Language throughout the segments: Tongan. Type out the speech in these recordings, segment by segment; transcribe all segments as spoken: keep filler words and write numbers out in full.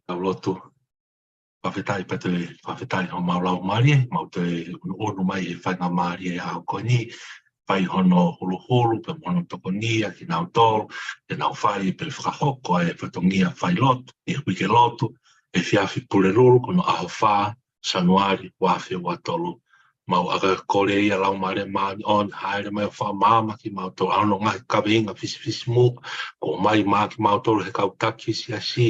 Tau lotu. Fakafetaʻi pea toe fakafetaʻi homau laumālie, mau toe ʻunuʻunu mai he faingamālie ʻo e ʻaho ko eni, fai hono huluhulu, pea mo hono tokonia kinautolu, te nau fai pea fakahoko e fatongia failotu, ʻi he uike lotu, efiafi Pulelulu, ko hono ʻaho fā, Sānuali, ua afe ua tolu. Mau ʻaka kole ia Laumālie Māʻoniʻoni, hāʻele mai ʻo fakamaama kimautolu, ʻa hono ngaahi kaveinga fisifisimuʻa, kuo ʻomai maʻa kimautolu he kau taki siasi,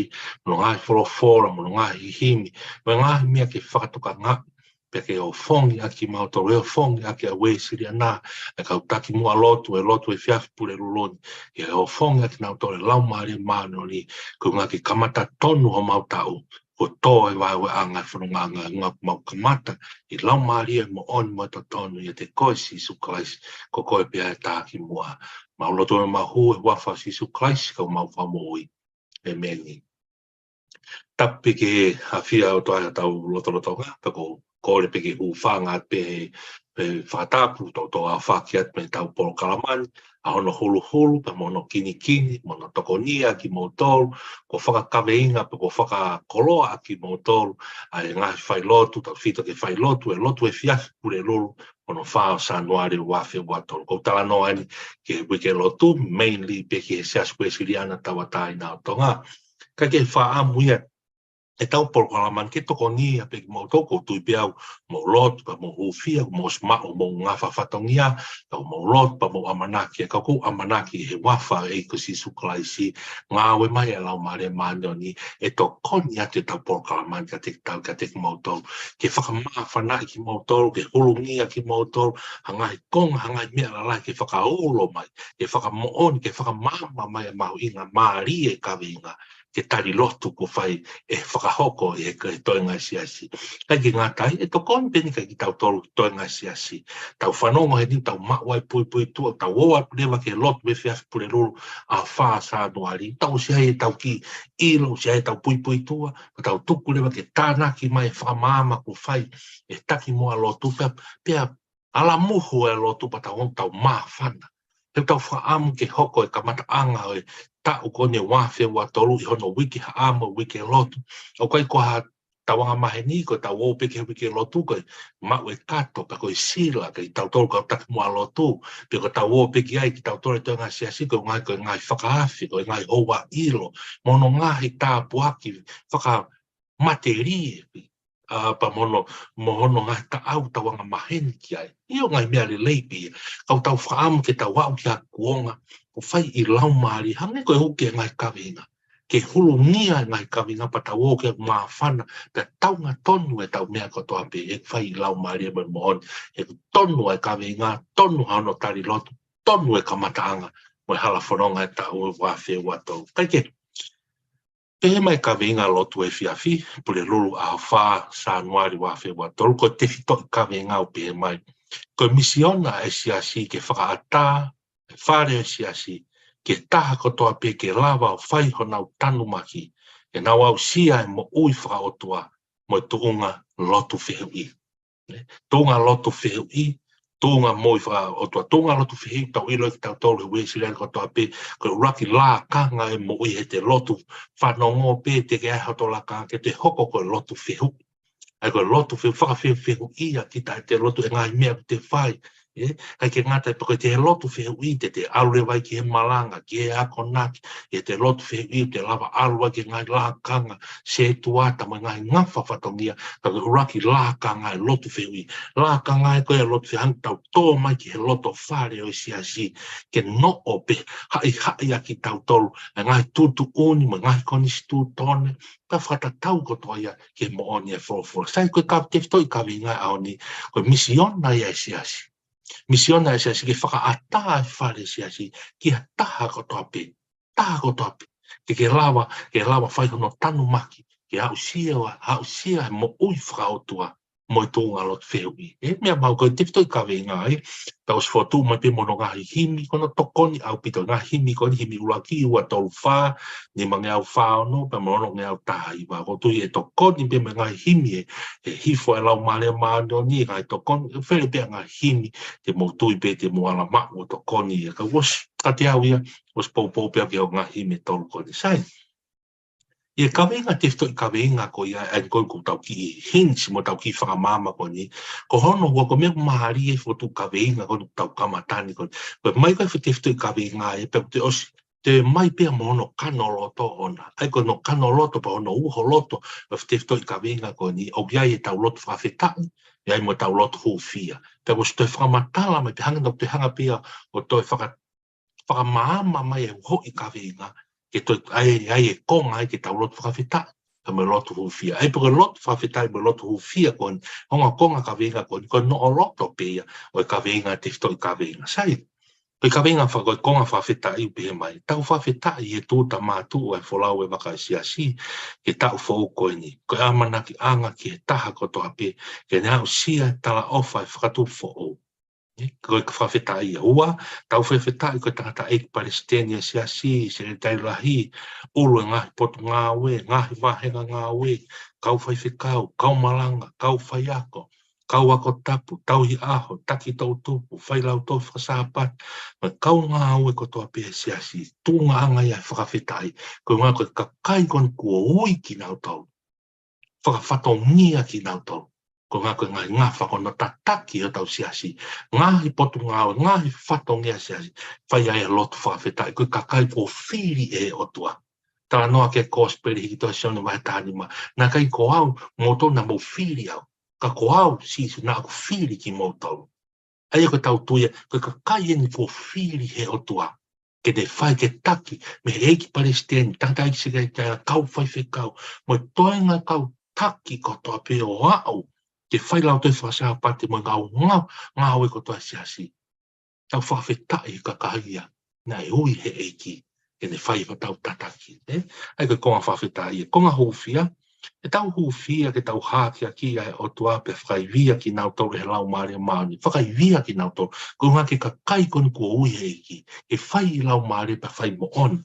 mo e ngaahi folofola, mo e ngaahi himi, mo e ngaahi meʻa ke fakatokangaʻi, pea ke ʻofongi ʻaki kimautolu, ʻofongi ʻaki ʻa e Uēsiliana, e kau taki muʻa lotu, e lotu efiafi Pulelulu ni, ke ʻofongi ʻaki kinautolu e Laumālie Māʻoniʻoni, koeʻuhi ke kamata tonu homau taʻu, kuo tō e vaeua ʻa e fonongaʻanga, ʻuhinga kuo mau kamata ʻi he Laumālie, moʻoni mo e totonu, ʻiate koe Sīsū Kalaisi, ko koe pē ʻa e taki muʻa. Mau lotu mo mau hū he huafa ʻo Sīsū Kalaisi, ko homau Fakamoʻui. ʻĒmeni. Tapu pē ki he ʻafio ʻa e ʻOtua ʻi hotau lotolotonga, pea ko e kole pē ke hūfanga pē he, he fakatapu, tau toe aofaki atu mei heʻetau polokalama ni, ʻa hono huluhulu, pea mo hono kinikini, mo hono tokonia kimoutolu, kuo fakakaveinga, pea kuo fakakoloa kimoutolu, ʻa e ngaahi failotu, tautefito ki he failotu, e lotu efiafi Pulelulu, ko hono fā ʻo Sānuali ua afe ua tolu. Ko e talanoa eni ki he uike lotu, mainly pē ki he Siasi Uēsiliana Tauʻatāina ʻo Tonga. Ka ke fakaʻamu ia, ʻetau polokalama ni ke tokonia pē kimoutolu, ʻoku ou tui pē au, mou lotu, pea mou hūfia, mou ʻosi maʻu homou ngafa fatongia, pea mou lotu, pea mou ʻamanaki, ka ʻoku ou ʻamanaki he huafa ʻo e ʻEiki ko Sīsū Kalaisi, ngāue mai ʻa e Laumālie Māʻoniʻoni, ʻe tokoni atu ʻetau polokalama ni kiate kitautolu, kiate kimoutolu, ke fakamāfanaʻi kimoutolu, ke hulungia kimoutolu, ha ngaahi konga, ha ngaahi meʻa lalahi ke fakaulo mai, ke fakamoʻoni, ke fakamaama mai e mahuʻingamālie e kaveinga, ke tali lotu kuo fai ʻe fakahoko ʻi he, he toenga e siasi. ʻIkai ke ngata ai, ʻe tokoni pē eni kiate kitautolu toenga e siasi. Tau fanongo heni, tau maʻu ai puipuituʻa, tau ō atu leva ki he lotu efiafi Pulelulu ʻaho fā Sānuali. Tau ʻosi ʻi ai ʻetau kiʻi ʻilo, ʻosi ʻi ai ʻetau puipuituʻa, pea tau tuku leva ke tānaki mai e fakamaama kuo fai ʻe he taki muʻa lotu, pea, pea ala muhu e lotu pea tau, tau māfana. He ʻoku tau fakaʻamu ke hoko e kamataʻanga ʻo e taʻu ko eni ua afe ua tolu ʻi hono uike haʻamo, uike lotu. ʻOku ʻikai ko ha tau angamaheni, ko ʻetau ō pē ki he uike lotu, ko e maʻu e kato, pea ko e sila, kiate kitautolu kau taki muʻa lotu, pe ko ʻetau ō pē ki ai kitautolu e toenga e siasi, ko e ngaahi, ko e ngaahi fakaafe, ko e ngaahi houa ʻilo, mo hono ngaahi tāpuaki, faka- matelie, ʻa, pea mo hono, mo hono ngaahi taʻau tau angamaheni ki ai. ʻIo, ngaahi meʻa lelei pē ia. Ka ʻoku tau fakaʻamu ke tau aʻu ki ha kuonga, kuo fai ʻi laumālie, hangē ko e uki e ngaahi kaveinga. Ke hulungia e ngaahi kaveinga pea tau ō ke māfana, pea tau ngāue tonu ʻetau meʻa kotoa pē, ʻe fai ʻi laumālie mo e moʻoni. ʻOku tonu e kaveinga, tonu hono tali lotu, tonu e kamataʻanga, mo e hala fononga e taʻu ua afe ua tolu. Kae kehe, pehē mai e kaveinga lotu efiafi, Pulelulu ʻaho fā Sānuali ua afe ua tolu, ko e tefitoʻi kaveinga ʻoku pehē mai: Ko e misiona ʻa e siasi ke fakaʻatā e fale ʻo e siasi ki he taha kotoa pē ke lava ʻo fai honau tanumaki, ke nau aʻusia e moʻui fakaʻotua mo e tuʻunga lotu fehuʻi. Tuʻunga lotu fehuʻi, tuʻunga moʻui fakaʻotua, tuʻunga lotu fehuʻi, tau ʻilo ʻe kitautolu he Uēsiliana kotoa pē, ko e ʻuluaki lakanga e moʻui he te lotu fanongo pē, te ke ʻai hoto lakanga ke te hoko ko e lotu fehuʻi. ʻA ia ko e lotu fehuʻi, fakafehuʻia kita ʻe te lotu e ngaahi meʻa ʻoku te fai. ʻE, ʻikai ke ngata ai pē ko e te lotu fehuʻi, te te ʻalu leva ai ki he malanga, ki he akonaki, ʻi he te lotu fehuʻi, te lava ʻalu ai ki he ngaahi lakanga, setuata mo e ngaahi ngafa fatongia, ka ko e ʻuluaki lakanga e lotu fehuʻi. Lakanga ē ko e lotu fehuʻi hangē tau tō mai ki he loto fale ʻo e siasi, ke noʻo pē haʻihaʻi ʻa kitautolu, e ngaahi tuʻutuʻuni mo e ngaahi konisitūtone, ka fakatatau kotoa ia ki he moʻoni e folofola. Sai, ko e ka tefitoʻi kaveinga e ʻaho ni, ko e misiona ia e siasi. Misiona e siasi ke fakaʻatā e fale siasi ki ha taha kotoa pē, taha kotoa pē. Ke, ke lava, ke lava fai hono tanumaki, ke aʻusia, aʻusia e moʻui fakaʻotua mo e tuʻunga lotu fehuʻi. ʻE, meʻa mahuʻinga ko e tefitoʻi kaveinga ai, tau ʻosi fokotuʻu mai pē mo hono ngaahi himi, ko hono tokoni ʻaupito ngaahi himi, ko e himi ʻuluaki, ua tolu fā, nimangeau fā ono, pea mo e onongeau taha hiva. ʻOku ou tui ʻe tokoni pē mo e ngaahi himi ē, ʻe hifo e Laumālie Māʻoniʻoni, ngaahi tokoni, ʻe fele pē ngaahi himi, te mou tui pē, te mou ala maʻu ʻo tokoni ia. Ka ʻosi, kiate au ia, ʻosi poupou pē au ki he ngaahi himi ʻe tolu ko eni. Sai. ʻI he kaveinga tefitoʻi kaveinga ko ia, ʻa ia ko ē ʻoku tau kiʻi hints mo tau kiʻi fakamaama ko eni, ko hono ua ko e meʻa mālie e fokotuʻu kaveinga ko eni ʻoku tau kamata ni ko eni. Ko e mai ko ē foʻi tefitoʻi kaveinga ē pea te ʻosi, toe mai pea mo hono kano loto ʻona. ʻA ia ko hono kano loto pea hono uho loto ʻo e foʻi tefitoʻi kaveinga ko eni, ʻoku ʻi ai ʻetau lotu fakafetaʻi, ʻi ai mo ʻetau lotu hūfia. Pea ʻosi toe fakamatala mai pea hangē naʻa toe hanga pea ʻo toe faka-, fakamaama mai e hoʻi kaveinga, ke toe ʻai, ʻai e konga ai ke tau lotu fakafetaʻi, pea mo e lotu hūfia. ʻA ia pea ko e lotu fakafetaʻi mo e lotu hūfia ko eni, ongo konga kaveinga ko eni, ko e noʻo loto pē ia ʻo e kaveinga tefitoʻi kaveinga. Sai, ko e kaveinga fa-, ko e konga fakafetaʻi ʻoku pehē mai: Tau fakafetaʻi he tūʻuta mātuʻa e folau e vaka e siasi ki he taʻu foʻou ko eni. Ko e ʻamanakiʻanga ki he taha kotoa pē ke ne aʻusia e talaʻofa e fakatupu foʻou. Ē, ko e fakafetaʻi ia. Ua, tau fakafetaʻi ko e tangataʻeiki palesiteni e siasi, sekelitali lahi, ʻulu e ngaahi potungāue, ngaahi vāhenga ngāue, kau faifekau, kau malanga, kau faiako, kau ako tapu, tauhi ʻaho, taki toʻutupu, failautohi fakasāpate, mo e kau ngāue kotoa pē e siasi. Tuʻungaʻanga ia e fakafetaʻi, ko e ʻuhinga ko e kakai ko eni kuo ui kinautolu, fakafatongia kinautolu. Ko e ʻuhinga ko e ngaahi, ngaahi fakahono tataki ʻo hotau siasi, ngaahi potungāue, ngaahi fatongia siasi, fai ai e lotu fakafetaʻi, ko e kakai kuo fili ʻe he ʻOtua. Talanoa ki he kosipeli hiki tohi ʻe Sione vahe taha nima: Naʻe ʻikai ko au, moutolu naʻa mou fili au, ka ko au, Sīsū, naʻa ku fili kimoutolu. ʻA ia ko ʻetau tui ia, ko e kakai eni kuo fili ʻe he ʻOtua ke ne fai, ke taki, mei he ʻeiki palesiteni, tangataʻeiki sekelitali, kau faifekau, mo e toenga kau taki kotoa pē ʻo aʻu ki he failautohi fakasāpate mo e ngāue, ngāue kotoa e siasi. Tau fakafetaʻi he kakai ia naʻe ui ʻe he ʻEiki ke ne fai hotau tataki, ē? ʻA ia ko e konga fakafetaʻi. Konga hūfia, ke tau hūfia, ke tau hākeakiʻi ʻa e ʻOtua pea fakaivia kinautolu ʻe he Laumālie Māʻoniʻoni. Fakaivia kinautolu. Ko e ʻuhinga ki he kakai ko eni kuo ui ʻe he ʻEiki ke fai ʻi laumālie pea fai moʻoni.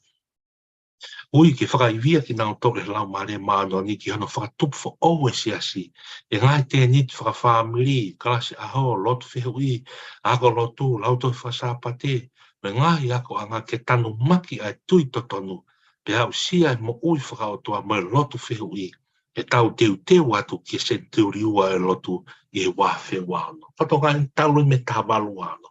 Ui ke fakaivia kinautolu ʻe he Laumālie Māʻoniʻoni ki hono fakatupu foʻou e siasi, ʻi he ngaahi tēniti fakafāmili, kalasi ʻaho, lotu fehuʻi, ako lotu, lautohi fakasāpate, mo e ngaahi akoʻanga, ke tanumaki ʻa e tui totonu, pea aʻusia e moʻui fakaʻotua mo e lotu fehuʻi, ke tau teuteu atu ki he senituli ua e lotu ʻi he ua afe ua ono. Fakatokangaʻi, talu mei he taha valu ua ono.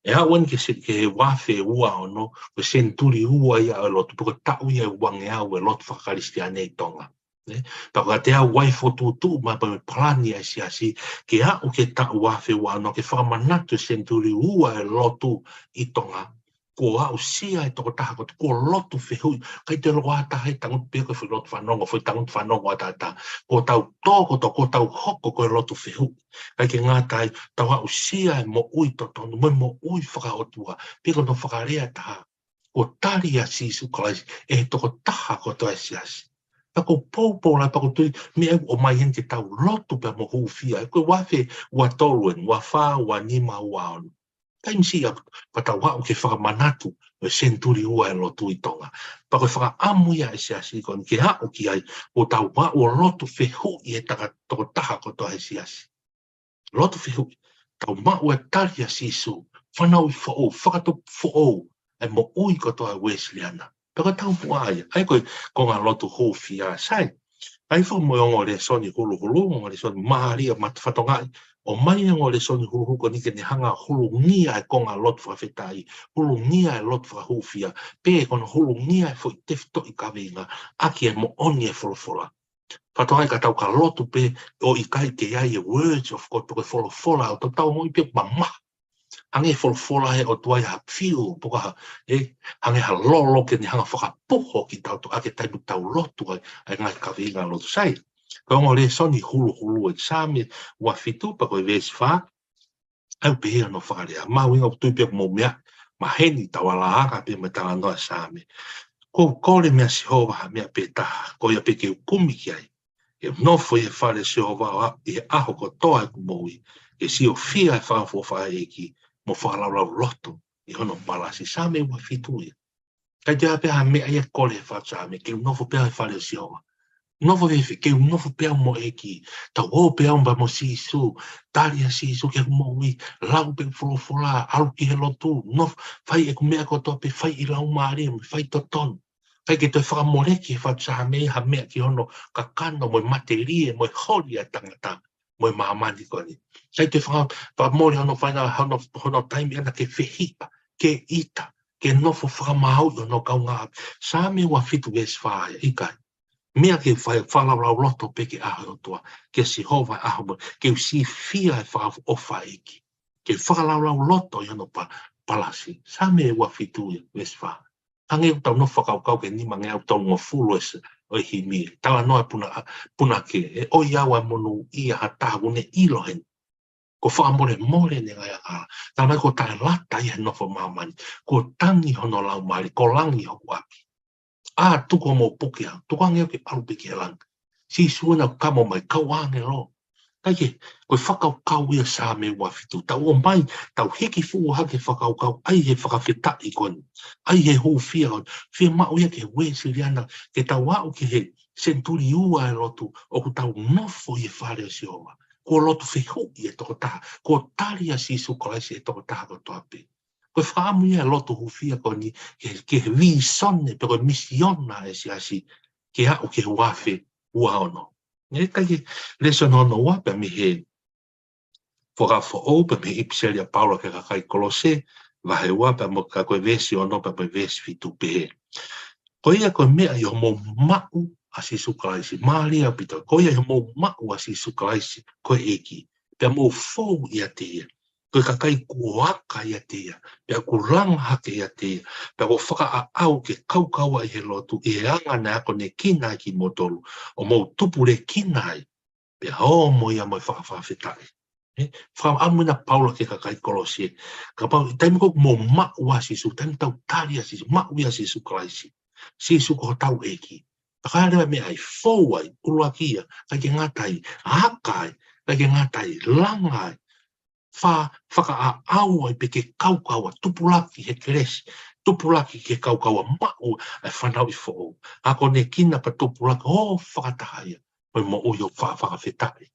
ʻE aʻu eni ki he se-, ki he ua afe ua ono, ko e senituli ua ia ʻo e lotu, pe ko e taʻu ia ʻe uangeau e lotu fakakalisitiane ʻi Tonga. Ē? Pea ko e teau ai e fokotuʻutuʻu mai pea mo e palani ʻa e siasi ke aʻu ki he taʻu ua afe ua ono ke fakamanatu e senituli ua e lotu ʻi Tonga. Kuo aʻusia e tokotaha ko ē, kuo lotu fehuʻi, ʻikai toe lava ha taha ʻe tangutu pē ko e foʻi lotu fanongo, foʻi tangutu fanongo ʻataʻatā. Kuo tau tō kotoa, kuo tau hoko ko e lotu fehuʻi. ʻIkai ke ngata ai, tau aʻusia e moʻui totonu, mo e moʻui fakaʻotua, pe ko hono fakalea ʻe taha, kuo tali ʻa Sīsū Kalaisi ʻe he tokotaha kotoa e siasi. Pea ʻoku ou poupou lahi pea ʻoku ou tui, meʻa ʻoku ʻomai heni ke tau lotu pea mo hūfia, ē, ko e ua afe ua tolu eni, ua fā, ua nima, ua ono. Taimi siʻi ʻa, pea tau aʻu ki he fakamanatu ʻo e senituli ua e lotu ʻi Tonga. Pea ko e fakaʻamu ia ʻa e siasi ko eni ke aʻu ki ai, ʻo tau aʻu ʻo lotu fehuʻi e taka-, tokotaha kotoa he siasi. Lotu fehuʻi, tau maʻu e tali ʻa Sīsū, fanauʻi foʻou, fakatupu foʻou e moʻui kotoa e Uēsiliana. Pea ko e taumuʻa ia, ʻa ia ko e konga lotu hūfia, sai. ʻA ia fo mo e ongo lēsoni huluhulu, ongo lēsoni mālie ʻo Matafakatokangaʻi, ʻomai e ongo lēsoni huluhulu ko eni ke ne hanga ʻo hulungia e konga lotu fakafetaʻi, hulungia e lotu fakahūfia, pe ko hono hulungia e foʻi tefitoʻi kaveinga ʻaki e moʻoni e folofola. Fakatokangaʻi ka tau ka lotu pē ʻo ʻikai ke ʻi ai e words of God, pe ko e folofola ʻo tau tau moʻui pē mamaha. Hangē e folofola ʻa e ʻOtua ia ha fiu, pe ko ha, ē, hangē ha lolo ke ne hanga ʻo fakapoho kitautolu ʻaki e taimi ʻoku tau lotu ai, ʻa e ngaahi kaveinga lotu, sai. Ko e ongo lēsoni huluhulu ʻi he Saame ua fitu pea ko e veesi fā, ʻoku pehē hono fakalea. Mahuʻinga, ʻoku ou tui pē ʻoku mou meaʻi maheni ʻetau alāanga pē mo e talanoa Saame. Kuo u kole meia Sihova ha meʻa pē taha, ko ia pē ke u kumi ki ai, ke u nofo ʻi he fale ʻo Sihova ʻi he ʻaho kotoa ʻeku moʻui, ke siofia e fakaʻofoʻofa ʻo e ʻEiki, mo fakalaulauloto ʻi hono palasi. Saame ua fitu ia. ʻIkai toe ʻi ai pē ha meʻa ia ʻe kole he fale Saame, ke u nofo pē au he fale ʻo Sihova. Nofo fēfē? Ke u nofo pē au mo e ʻEiki. Tau ō pē au pea mo Sīsū, tali ʻa Sīsū ki heʻeku moʻui, lau pē folofola, ʻalu ki he lotu, nofo, fai ʻeku meʻa kotoa pē, fai ʻi laumālie mo e faitotonu. ʻIkai ke toe fakamoleki ʻe he fatu Saame ha meʻa ki hono kakano mo e matelie mo e holi ʻa e tangata mo e māmani ko eni. ʻIkai toe faka-, fakamole hono faina, hono, hono taimi ʻana ke fehiʻa, ke ʻita, ke nofo fakamāuʻi hono kaungāʻapi. Saame ua fitu veesi fā ia, ʻikai. Meʻa ke fai, fakalaulauloto pē ki he ʻao ʻo e ʻOtua, kia Sihova ʻi he ʻaho mo e, ke u sifia e fakaʻofa ʻa e ʻEiki. Ke fakalaulauloto ʻi hono pa-, palasi. Saame ua fitu ia, veesi fā. Hangē ʻoku tau nofo fakakaukau ki he nimangeau tolungofulu ʻo e s-, ʻo e himi. Talanoa e puna-, punake, ʻe ʻoi au ʻa e monūʻia ha taha ʻoku ne ʻilo heni. Kuo fakamolemole ʻene ngaahi angahala. Talamai kuo taʻelata ia he nofo ʻi māmani. Kuo tangi hono laumālie, ko langi hoku ʻapi. ʻĀ, tuku hoʻomou puke au, tukuange au ke ʻalu pē ki he langi. Sīsū ʻena ʻoku kamo mai, kau ʻāngelo. ʻIkai ke, ko e fakakaukau ia Saame ua fitu. Tau ō mai, tau hiki fuʻu hake fakakaukau, ʻai he fakafetaʻi ko eni, ʻai he hūfia ko eni, fiemaʻu ia ki he Uēsiliana, ke tau aʻu ki he senituli ua ʻo e lotu, ʻoku tau nofo ʻi he fale ʻo Sihova. Kuo lotu fehuʻi e tokotaha, kuo tali ʻa Sīsū Kalaisi e tokotaha kotoa pē. Ko e fakaʻamu ia e lotu hūfia ko eni, ke, ke he vīsone, pe ko e misiona ʻa e siasi, ke aʻu ki he ua afe ua ono. Ē, ʻikai ke lēsoni hono ua pē mei he Fuakava Foʻou, pea mei he ʻipiseli ʻa Paula ki he kakai Kolose, vahe ua pea mo e, ka ko e veesi ono pea mo e veesi fitu pehē. Ko ia ko e meʻa ʻi hoʻomou maʻu ʻa Sīsū Kalaisi, mālie ʻaupito, ko ia ʻi hoʻomou maʻu ʻa Sīsū Kalaisi, ko e ʻEiki, pea mou fou ʻiate ia, ko e kakai kuo aka ʻiate ia, pea kuo langa hake ʻiate ia, pea kuo fakaʻaʻau ke kaukaua ʻi he lotu, ʻi he anga naʻe akonekina ai kimoutolu, ʻo mou tupulekina ai, pea ō mo ia mo e fakafetaʻi. Ē, fakaʻamu ʻena ʻa Paula ki he kakai Kolose. Kapau, taimi ko ē ʻoku mou maʻu ʻa Sīsū, taimi tau tali ʻa Sīsū, maʻu ʻa Sīsū Kalaisi. Sīsū ko hotau ʻEiki. Pea ka leva meʻa ai, fou ai, ʻuluaki ia, ʻikai ke ngata ai, aka ai, ʻikai ke ngata ai, langa ai. Fa-, fakaʻaʻau ai pē ke kaukaua, tupulaki he kelesi, tupulaki ke kaukaua maʻu ʻa e fanauʻi foʻou. Akonekina pea tupulaki, ʻo fakataha ia mo e moʻui ʻo fa-, fakafetaʻi.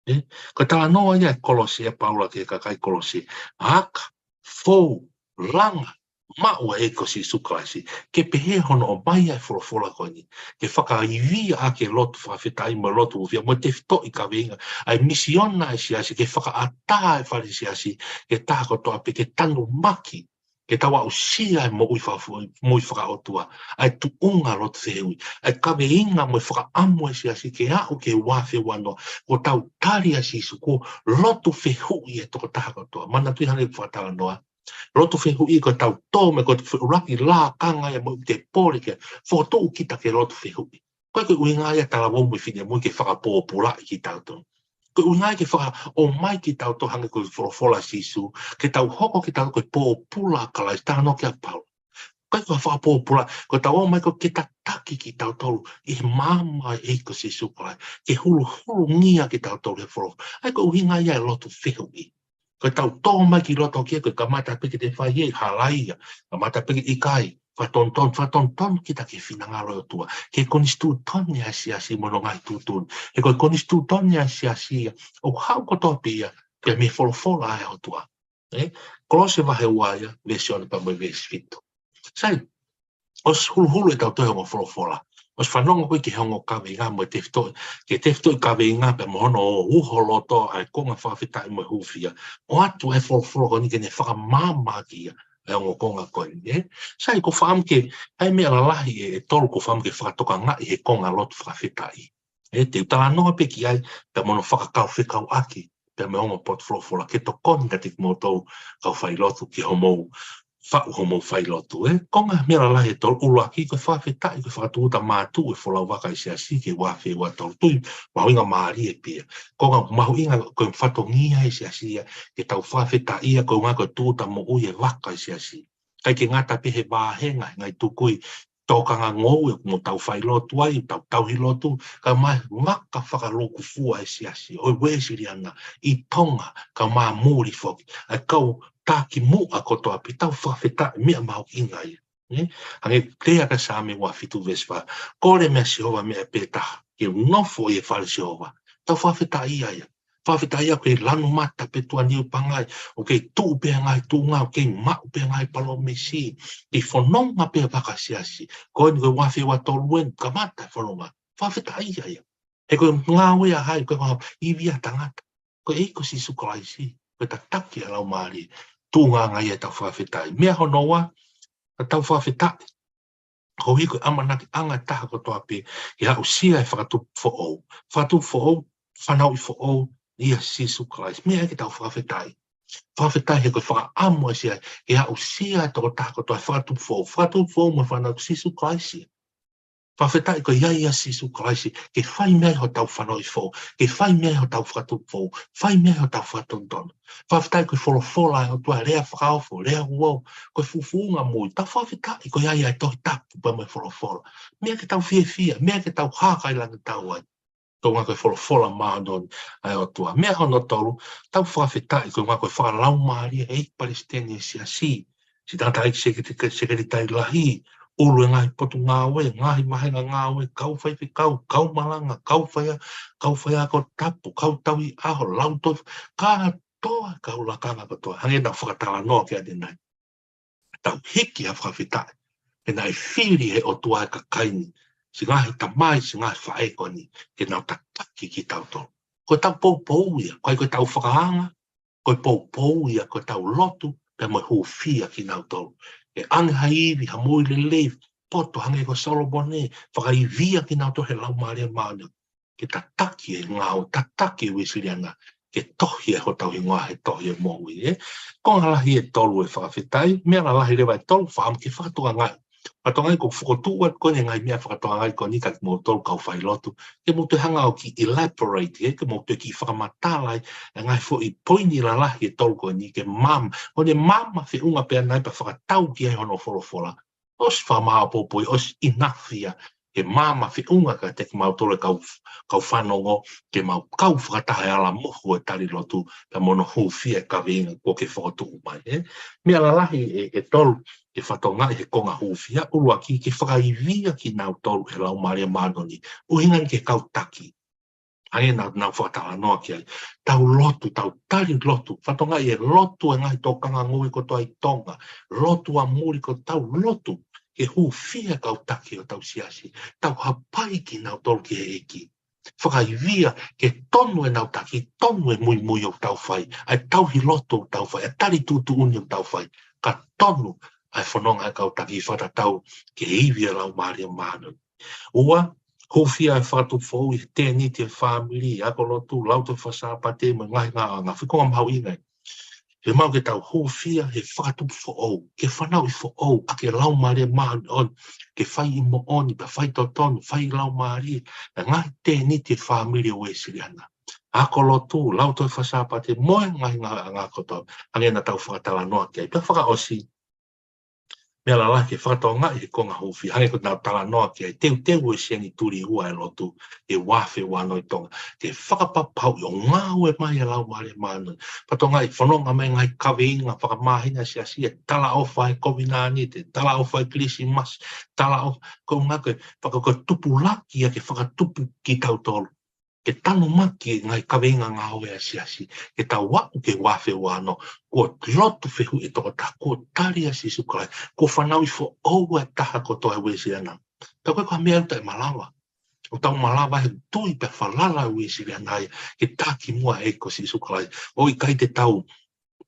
Ē? Ko e talanoa ia ʻa e Kolose ʻa Paula ki he kakai Kolose. Aka, fou, langa, maʻu ʻa e ʻEiki ko Sīsū Kalaisi. Ke pehē hono ʻomai ʻa e folofola ko eni. Ke fakaivia ʻaki e lotu fakafetaʻi mo e lotu hūfia mo e tefitoʻi kaveinga. ʻA e misiona ʻa e siasi ke fakaʻatā e fale siasi ke taha kotoa pē ke tanumaki. Ke tau aʻusia e moʻui fakafu-, moʻui fakaʻotua, ʻa e tuʻunga lotu fehuʻi, ʻa e kaveinga mo e fakaʻamu ʻa e siasi ke aʻu ki he ua afe ua ono, kuo tau tali ʻa Sīsū, kuo lotu fehuʻi e tokotaha kotoa. Manatuʻi hangē ko e fakatalanoa. Lotu fehuʻi ko ʻetau tō mai ko e ʻuluaki lakanga ia mo e te pole ke fokotuʻu kita ke lotu fehuʻi. Ko e, ko e ʻuhinga ia talavou mo e finemui ke fakapōpulaʻi kitautolu. Ko e ʻuhinga ia ke fakaʻomai kitautolu hangē ko e folofola ʻa Sīsū, ke tau hoko kitautolu ko e pōpula ʻa Kalaisi, talanoa ki ai ʻa Paula. Ko e, ko e fakapōpula, ko ʻetau ō mai ko e ke tataki kitautolu ʻi he maama ʻo e ʻEiki ko Sīsū Kalaisi, ke huluhulungia kitautolu he folofola. ʻA ia ko e ʻuhinga ia e lotu fehuʻi. Ko ʻetau tō mai ki loto ki ai, ko e kamata pē ke te fai ʻe halaia, kamata pē ke ʻikai, fakatonutonu, fakatonutonu kita ki he finangalo ʻo e ʻOtua, ki he konisitūtone ʻa e siasi mo hono ngaahi tuʻutuʻuni. He ko e konisitūtone ʻa e siasi ia, ʻoku haʻu kotoa pē ia, pea mei he folofola ʻa e ʻOtua. Ē? Kolose vahe ua ia, veesi ono pea mo e veesi fitu. Sai, ʻosi huluhulu ʻetau toe ongo folofola. ʻOsi fanongo koe ki he ongo kaveinga mo e tefitoʻi, ki he tefitoʻi kaveinga pea mo hono uho loto ʻa e konga fakafetaʻi mo e hūfia. ʻOatu ʻa e folofola ko eni ke ne fakamaama ki ai ʻa e ongo konga ko eni, ē? Sai, ʻoku ou fakaʻamu ke, ʻai meʻa lalahi ʻe, ʻe tolu ʻoku ou fakaʻamu ke fakatokangaʻi he konga lotu fakafetaʻi. Ē, te u talanoa pē ki ai, pea mo hono fakakaufekauʻaki, pea mo e ongo potu folofola, ke tokoni kiate kimoutolu kau failotu ki hoʻomou, faʻu hoʻomou failotu, ē. Konga meʻa lalahi ʻe tolu, ʻuluaki, ko e fakafetaʻi, ko e fakatūʻuta mātuʻu e folau vaka ʻa e siasi ki he ua afe ua tolu, tui, mahuʻinga mālie pē ia. Konga mahuʻinga ko e fatongia ʻa e siasi ia, ke tau fakafetaʻi ia, ko e ʻuhinga ko e tūʻuta moʻui e vaka ʻa e siasi. ʻIkai ke ngata pē he vāhenga, he ngaahi tukui, tokanga ngoue ʻoku mo tau failotu ai, tau tauhi lotu, kae ʻumaʻā e vaka fakalūkufua ʻa e siasi ʻo e Uēsiliana ʻi Tonga, kae ʻumaʻā muli foki, ʻa e kau taki muʻa kotoa pē, tau fakafetaʻi, meʻa mahuʻinga ia. Ē? Hangē ko e lea ʻa e Saame ua fitu veesi fā. Kole meia Sihova meʻa pē taha, ke u nofo ʻi he fale ʻo Sihova. Tau fakafetaʻi ia ia. Fakafetaʻi ʻaupito he lanu mata pē tuʻa niu pangai, ʻoku kei tuʻu pē ngaahi tuʻunga, ʻoku kei maʻu pē ngaahi palōmesi, kei fononga pē vaka siasi. Ko eni ko e ua afe ua tolu eni, kamata e fononga. Fakafetaʻi ia ia. He ko e ngāue ʻa hai, ko e ngāue ʻa e ʻEiki ʻa tangata. Ko e ʻEiki ko Sīsū Kalaisi, ko e tataki ʻa e Laumālie. Tuʻunga ia ʻetau fakafetaʻi. Meʻa hono ua, ʻetau fakafetaʻi. Koeʻuhi ko e ʻamanakiʻanga ʻe taha kotoa pē, ke aʻusia e fakatupu foʻou. Fakatupu foʻou, fanauʻi foʻou, ʻia Sīsū Kalaisi. Meʻa ia ke tau fakafetaʻi. Fakafetaʻi he ko e fakaʻamu ʻa e siasi, ke aʻusia e tokotaha kotoa e fakatupu foʻou. Fakatupu foʻou mo e fanauʻi Sīsū Kalaisi. Fakafetaʻi ko ia ʻia Sīsū Kalaisi, ke fai mei ai hotau fanauʻi foʻou, ke fai mei ai hotau fakatupu foʻou, fai mei ai hotau fakatonutonu. Fakafetaʻi ko e folofola ʻa e ʻOtua, lea fakaofo, lea uo, ko e fufunga mui. Tau fakafetaʻi ko ia ʻia e Tohi Tapu pea mo e folofola. Meʻa ke tau fiefia, meʻa ke tau hākailangitau ai. Tuʻunga ko e folofola māʻoniʻoni ʻa e ʻOtua. Meʻa hono tolu, tau fakafetaʻi koeʻuhi ko e fakalaumālie ʻa e palesiteni ʻo e siasi. Siʻi tangataʻeiki seke-, sekelitali lahi, ʻulu e ngaahi potungāue, ngaahi vāhenga ngāue, kau faifekau, kau malanga, kau faia-, kau faiako tapu, kau tauhi ʻaho, lautohi, kātoa e kau lakanga kotoa. Hangē naʻa ku fakatalanoa ki ai ʻanenai. Tau hiki ha fakafetaʻi. He naʻe fili ʻe he ʻOtua e kakai ni. Siʻi ngaahi tamai, siʻi ngaahi faʻē ko eni. Ke nau tataki kitautolu. Ko ʻetau poupou ia. ʻIkai ko ʻetau fakaanga. Ko e poupou ia, ko ʻetau lotu, pea mo e hūfia kinautolu. ʻE ʻange ha ivi, ha moʻui lelei, poto hangē ko Solomone, fakaivia kinautolu he Laumālie Māʻoniʻoni. Ke tataki e ngāue, tataki e Uēsiliana, ke tohi ʻe hotau hingoa he tohi ʻo e moʻui, ē. Konga lahi ʻe tolu e fakafetaʻi, meʻa lalahi leva ʻe tolu, fakaʻamu ke fakatokangaʻi. Fakatokangaʻi ko e fokotuʻu atu ko eni e ngaahi meʻa fakatokangaʻi ko eni kia kimoutolu kau failotu. Ke mou toe hanga ʻo kiʻi elaborate, ē, ke mou toe kiʻi fakamatalaʻi e ngaahi foʻi poini lalahi ʻe tolu ko eni ke maama. Ko ʻene maama feʻunga pē ʻanenai pea fakatau ki ai hono folofola. ʻOsi fakamāʻopoʻopo ia, ʻosi ʻinasi ia. Ke maama feʻunga kiate kimautolu e kau, kau fanongo, ke mau kau fakataha he ala mohu e tali lotu, pea mo hono hūfia e kaveinga kuo ke fokotuʻu mai, ē. Meʻa lalahi ʻe, ʻe tolu, ke fakatokangaʻi he konga hūfia, ʻuluaki ke fakaivia kinautolu he Laumālie Māʻoniʻoni, ʻuhinga ki he kau taki. Hangē naʻa, naʻa ku fakatalanoa ki ai. Tau lotu, tau tali lotu, fakatokangaʻi e lotu e ngaahi tokanga ngoue kotoa ʻi Tonga, lotu ʻa muli ko ʻetau lotu, ke hūfia e kau taki ʻo hotau siasi, tau hapai kinautolu ki he ʻEiki. Fakaivia ke tonu ʻenau taki, tonu e muimui ʻoku tau fai, ʻa e tauhi lotu ʻoku tau fai, ʻa e tali tuʻutuʻuni ʻoku tau fai, ka tonu ʻa e fononga ʻa e kau taki fakatatau ki he ivi ʻa e Laumālie Māʻoniʻoni. Ua, hūfia e fakatupu foʻou ʻi he tēniti ʻo e fāmili, ako lotu, lautohi faka-Sāpate, mo e ngaahi ngāueʻanga, foʻi konga mahuʻinga ia. Ke mau ke tau hūfia he fakatupu foʻou, ke fanauʻi foʻou ʻaki e Laumālie Māʻoniʻoni, ke fai ʻi moʻoni, pea fai totonu, fai ʻi laumālie, ʻa e ngaahi tēniti ʻo e fāmili ʻo e Uēsiliana. Ako lotu, lautohi faka-Sāpate, mo e ngaahi ngāueʻanga kotoa, hangē naʻa tau fakatalanoa ki ai. Pea fakaʻosi, meʻa lalahi ke fakatokangaʻi he konga hūfia, hangē ko ʻetau talanoa ki ai, teuteu e senituli ua e lotu, ʻi he ua afe ua ono ʻi Tonga. Ke fakapapauʻi ʻoku ngāue mai e Laumālie Māʻoniʻoni. Fakatokangaʻi fononga mai e ngaahi kaveinga fakamāhina siasi, e talaʻofa e kovinānite, talaʻofa e Kilisimasi, talaʻofa, ko e ngaahi ko e, faka-, ko e tupulaki ia ke fakatupu kitautolu. Ke tanumaki e ngaahi kaveinga ngāue ʻa e siasi, ke tau aʻu ki he ua afe ua ono, kuo lotu fehuʻi e tokotaha, kuo tali ʻa Sīsū Kalaisi, kuo fanauʻi foʻou e taha kotoa ʻa e Uēsiliana. Pea ʻoku ʻikai ko ha meʻa ʻoku tau malava. ʻOku tau malava he tui pea falala ʻa e Uēsiliana ia, ke taki muʻa e ʻEiki ko Sīsū Kalaisi. ʻOku ʻikai te tau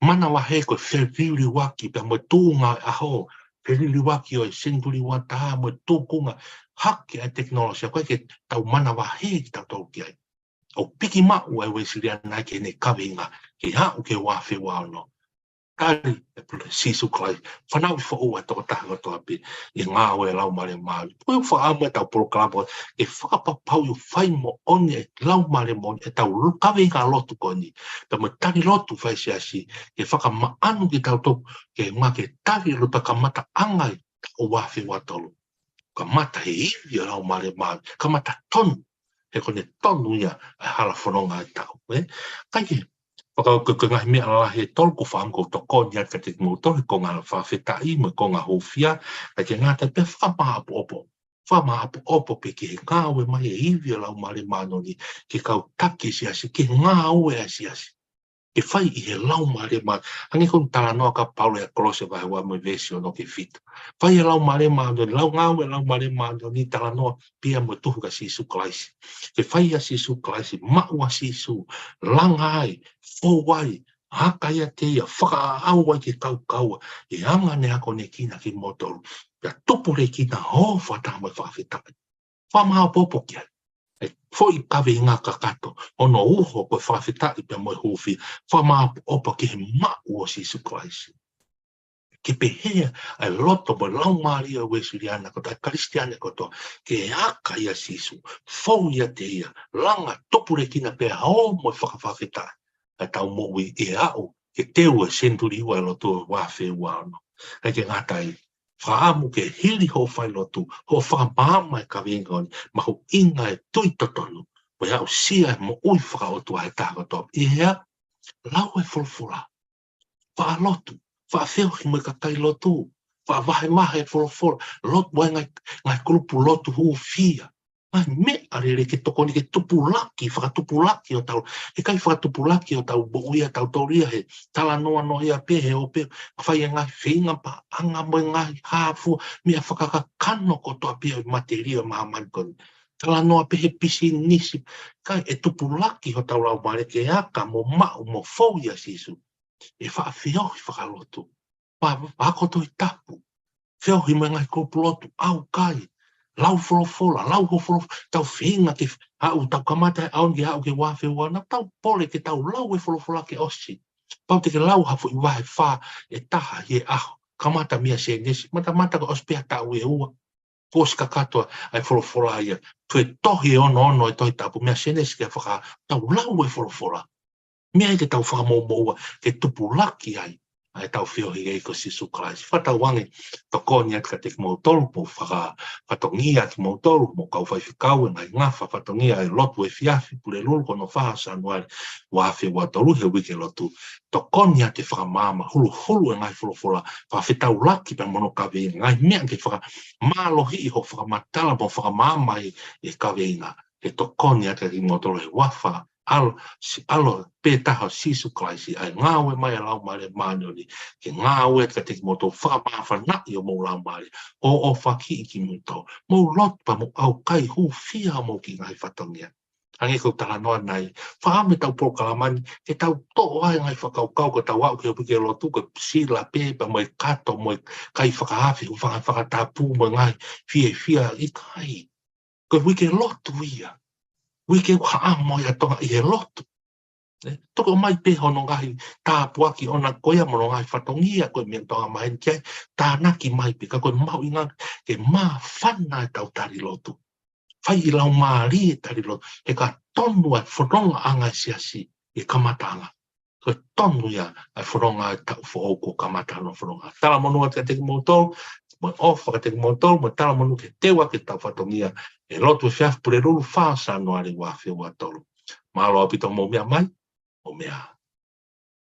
manavahē ko e feliliuaki pea mo e tuʻunga ʻo e ʻaho, feliliuaki ʻo e senituli ua taha mo e tukunga hake ʻa e tekinolosia, ʻoku ʻikai ke tau manavahē kitautolu ki ai. ʻOku piki maʻu ʻa e Uēsiliana ia ki heʻene kaveinga, ke aʻu ki he ua afe ua ono. Tali ʻe Sīsū Kalaisi, fanauʻi foʻou e tokotaha kotoa pē, ʻi he ngāue ʻa e Laumālie Māʻoniʻoni. Ko e fakaʻamu ʻetau polokalama, ke fakapapauʻi ʻoku fai moʻoni e Laumālie Māʻoniʻoni, ʻetau kaveinga lotu ko eni. Pea mo e tali lotu fai siasi, ke fakamaʻanu kitautolu, ke ma ke tali lotu kamataʻanga ʻi he ua afe ua tolu. Kamata he ivi ʻa e Laumālie Māʻoniʻoni, kamata tonu, he ko ʻene tonu ia ʻa e hala fononga ʻo e taʻu, ē? Kae kehe, faka-, ko e, ko e ngaahi meʻa lalahi ʻe tolu ʻoku ou fakaʻamu ke u tokoni atu kiate kimoutolu he konga fakafetaʻi mo e konga hūfia, kae kehe ngata pē fakamāʻopoʻopo. Fakamāʻopoʻopo pē ki he ngāue mai e ivi ʻo e Laumālie Māʻoniʻoni, ke kau taki e siasi, ke ngāue ʻa e siasi. Ke fai ʻi he Laumālie Māʻoniʻoni. Hangē ko e talanoa ʻa Paula ʻia Kolose vahe ua mo e veesi ono ki he fitu. Fai ʻe he Laumālie Māʻoniʻoni, lau ngāue ʻa e Laumālie Māʻoniʻoni, talanoa pē ia mo e tuhu kia Sīsū Kalaisi. Ke fai ʻa Sīsū Kalaisi, maʻu ʻa Sīsū, langa ai, fou ai, aka ʻiate ia, fakaʻau ai ki he kaukaua, ʻe anga ʻene akonekina kimoutolu, pea tupulekina ʻo fata mo e fakafetaʻi. Fakamāʻopoʻopo ki ai. ʻA e foʻi kaveinga kakato, hono uho ko e fakafetaʻi pea mo e hūfia, fakamāʻopoʻopo ki he maʻu ʻo Sīsū Kalaisi. Ke pehē ʻa e loto mo e laumālie ʻo e Uēsiliana kotoa, ʻa e Kalisitiane kotoa, ke aka ʻia Sīsū, fou ʻiate ia, langa tupulekina pea ʻo mo e fakafetaʻi ʻa ʻetau moʻui ʻi he aʻu ke teu e senituli ua ʻo e lotu ʻo e ua afe ua ono. ʻIkai ke ngata ai, fakaʻamu ke hili hoʻo failotu, hoʻo fakamaama e kaveinga ko eni, mahuʻinga e tui totonu, mo e aʻusia e moʻui fakaʻotua ʻa e taha kotoa. ʻI he ʻa, lau e folofola, faʻa lotu, faʻa feohi mo e kakai lotu, faʻa vahevahe e folofola, lotu ai ngaahi, ngaahi kulupu lotu hūfia. Ngaahi meʻa lelei ke tokoni ke tupulaki, fakatupulaki hotau, ʻikai fakatupulaki hotau moʻui ʻatautolu ia he talanoa noa ia pē he ʻo pē, fai e ngaahi feinga paʻanga mo e ngaahi hā fua, meʻa fakakakano kotoa pē ʻo e matelie ʻo e māmani ko eni. Talanoa pē he pisinisi, kae ʻe tupulaki hotau laumālie ke aka mo maʻu mo fou ʻia Sīsū. ʻE faʻa feohi fakalotu. Pea, pea ako Tohi Tapu. Feohi mo e ngaahi kulupu lotu, ʻaukai. Lau folofola, lau ho folofola, tau feinga ke aʻu, tau kamata he ʻaho ni ke aʻu ki he ua afe ua ono, tau pole ke tau lau e folofola ke ʻosi. Pau te ke lau ha foʻi vahe fā ʻe taha ʻi he ʻaho. Kamata mei a Sēnesi, matamata ko e ʻosi pē ha taʻu ʻe ua. Kuo ʻosi kakato ʻa e folofola ia. Ko e tohi ʻe ono ono ʻo e Tohi Tapu mei a Sēnesi ki he Fakahā, tau lau e folofola. Meʻa ia ke tau fakamoʻumoʻua, ke tupulaki ai ʻa ʻetau feohi ki he ʻEiki ko Sīsū Kalaisi. Fakatauange, tokoni atu kiate kimoutolu, mo fakafatongia kimoutolu, mo kau faifekau, e ngaahi ngafa fatongia e lotu efiafi Pulelulu ko hono fā ʻo Sānuali ua afe ua tolu he uike lotu. Tokoni atu e fakamaama, huluhulu e ngaahi folofola, fakafetaulaki pea mo hono kaveinga, ngaahi meʻa ke fakamālohiʻi hoʻo fakamatala mo fakamaama e, e kaveinga. Ke tokoni atu kiate kimoutolu he huafa ʻo e ʻAlo, si-, ʻAlo pē taha ʻo Sīsū Kalaisi, ʻa e ngāue mai ʻa e Laumālie Māʻoniʻoni, ke ngāue atu kiate kimoutolu, fakamāfanaʻi homou laumālie, ʻo, ʻofakiʻi kimoutolu, mou lotu pea mou ʻaukai, hūfia homou kiʻi ngaahi fatongia. Hangē ko e talanoa ʻanenai, fakaʻamu ʻetau polokalama ni, ke tau toʻo ai e ngaahi fakakaukau ko ʻetau aʻu ki he uike lotu, ko e sila pē, pea mo e kato, mo e kai fakaafe, hūfanga he fakatapu, mo e ngaahi fiefia, ʻikai. Ko e uike lotu ia. Uike ʻoku haʻamo ai ʻa Tonga ʻi he lotu. ʻE, toki ʻomai pē hono ngaahi tāpuaki ʻona ko ia mo hono ngaahi fatongia ko e meʻa ʻoku tau ʻomai ki ai, tānaki mai pē, ka ko e mahuʻinga ke māfana ʻetau tali lotu. Fai ʻi laumālie e tali lotu, he ka tonu ʻa e fonongaʻanga e siasi ʻi he kamataʻanga. Ko e tonu ia ʻa e fononga ʻo e taʻu foʻou kuo kamata hono fononga. Talamonū atu kiate kimoutolu, mo e ʻofa kiate kimoutolu, mo e talamonū ke teu ʻaki ʻetau fatongia e lotu efiafi Pulelulu fā ʻo Sānuali ua afe ua tolu. Mālō ʻaupito hoʻomou meʻa mai, mou meʻa ā.